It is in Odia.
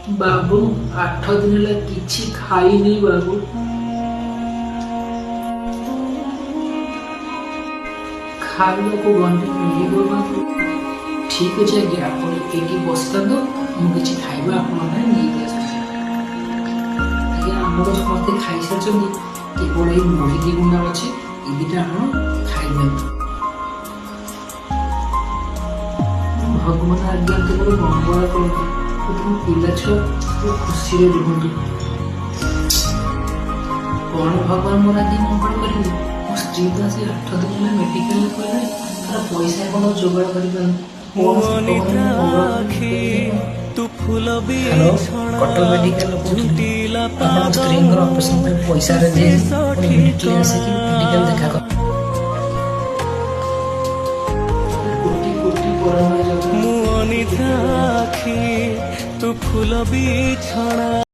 ବାବୁ, 8 ଦିନ ହେଲା କିଛି ଖାଇନି ବାବୁ। ଖାଇବାକୁ ଗଣ୍ଡେ ମିଳିବ ବାବୁ? ଠିକ ଅଛି ଆଜ୍ଞା, ଆପଣ ଏଇଠି ବସିଥାନ୍ତୁ, ମୁଁ କିଛି ଖାଇବା ଆପଣଙ୍କ ପାଇଁ ନେଇକି ଆସୁଛି। ଆଜ୍ଞା, ଆମର ସମସ୍ତେ ଖାଇସାରିଛନ୍ତି, କେବଳ ଏଇ ମୁଢ଼ି 2 ଗୁଣ୍ଡା ଅଛି। ଏ 2ଟା ଆପଣ ଖାଇଦିଅନ୍ତୁ। ଭଗବାନ ଆଜ୍ଞା ତୁମର ମଙ୍ଗଳ କରନ୍ତୁ ଓ ତୁମ ପିଲା ଛୁଆ ସବୁ ଖୁସିରେ ରୁହନ୍ତୁ। କଣ ଭଗବାନ ମୋର ଆଜି ମଙ୍ଗଳ କରିବେ? ମୋ ସ୍ତ୍ରୀ ତ ଆସି 8 ଦିନ ହେଲା ମେଡିକାଲରେ ପଡ଼ିଲାଣି, ତାର ପଇସା ଏପର୍ଯ୍ୟନ୍ତ ଯୋଗାଡ଼ କରିପାରୁନି। କଣ ସେ ଭଗବାନ ମୋ ମଙ୍ଗଳ କରିବେ? ହ୍ୟାଲୋ, କଟକ ମେଡିକାଲରୁ କହୁଥିଲି। ଆପଣଙ୍କ ସ୍ତ୍ରୀଙ୍କର ଅପରେସନ ପାଇଁ ପଇସା ଆରେଞ୍ଜ ହେଇଛି। ଆପଣ ଇମିଡିଏଟଲି ଆସିକି ମେଡିକାଲ ଦେଖା କର। କୋଟି କୋଟି ପରମ ମୁଁ ଅନିଦ୍ରା ଆଖି, ତୁ ଫୁଲ ବିଛଣା।